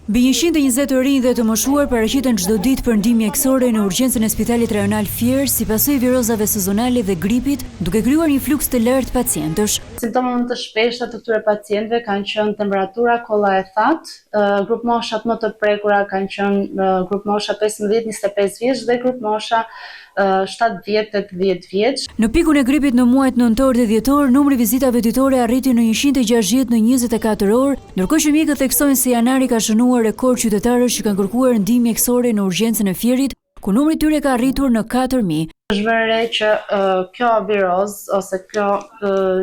Mbi 120 të rinj dhe të moshuar paraqiten çdo ditë për ndihmë mjekësore në urgjencën e Spitalit Rajonal Fier si pasojë e virozave sezonale dhe gripit, duke krijuar një fluks të lartë pacientësh. Simptomat më të shpeshta të këtyre pacientëve kanë qenë temperatura, kolla e thatë, grupmoshat më të prekura kanë qenë grupmosha 15, 25 vjeç dhe grupmosha 70-80 vjeç. Në pikun e gripit në muajt nëntor dhe dhjetor, numri i vizitave ditore arriti në 160 në 24 orë, ndërkohë që mjekët theksojnë se janari ka shënuar rekord qytetarësh që kanë kërkuar ndihmë mjekësore në urgjencën e Fierit, ku numri i tyre ka arritur në 4000. Është vënë re që kjo virozë ose kjo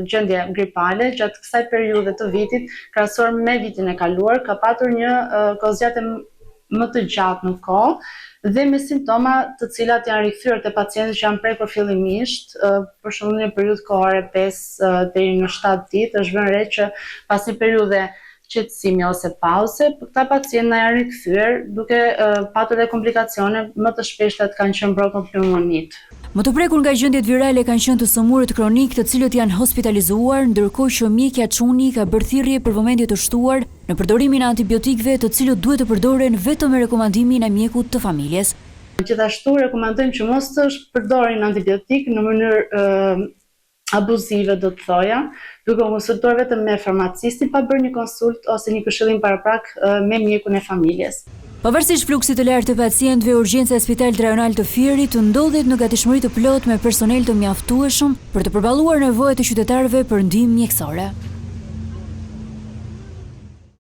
gjendje gripale gjatë kësaj periudhe të vitit, krahasuar me vitin e kaluar, ka patur një kohëzgjatje më të gjatë në kohë dhe me simptoma të cilat janë rikthyer te pacientët që janë prekur fillimisht, për shembull në një periudhë kohore 5 deri në 7 ditë, është vënë re që pas një periudhe qetësimi ose pauze, këta pacientë na janë rikthyer duke patur dhe komplikacione më të shpeshta kanë qenë bronkopneumonit. Më të prekur nga gjendjet virale kanë qenë të sëmurët kronikë të cilët janë hospitalizuar, ndërkohë që mjekja Çuni ka bërë thirrje për vëmendje të shtuar në përdorimin e antibiotikëve të cilët duhet të përdoren vetëm me rekomandimin e mjekut të familjes. Gjithashtu rekomandojmë që mos të përdorin antibiotikë në mënyrë abuzive do të thoja, duke u konsultuar vetëm me farmacistin pa bërë një konsult ose një këshillim paraprak me mjekun e familjes. Pavarësisht fluksit të lartë të pacientëve, urgjenca e Spitalit Rajonal të Fierit ndodhet në gatishmëri të plotë me personel të mjaftueshëm për të përballuar nevojat e qytetarëve për ndihmë mjekësore.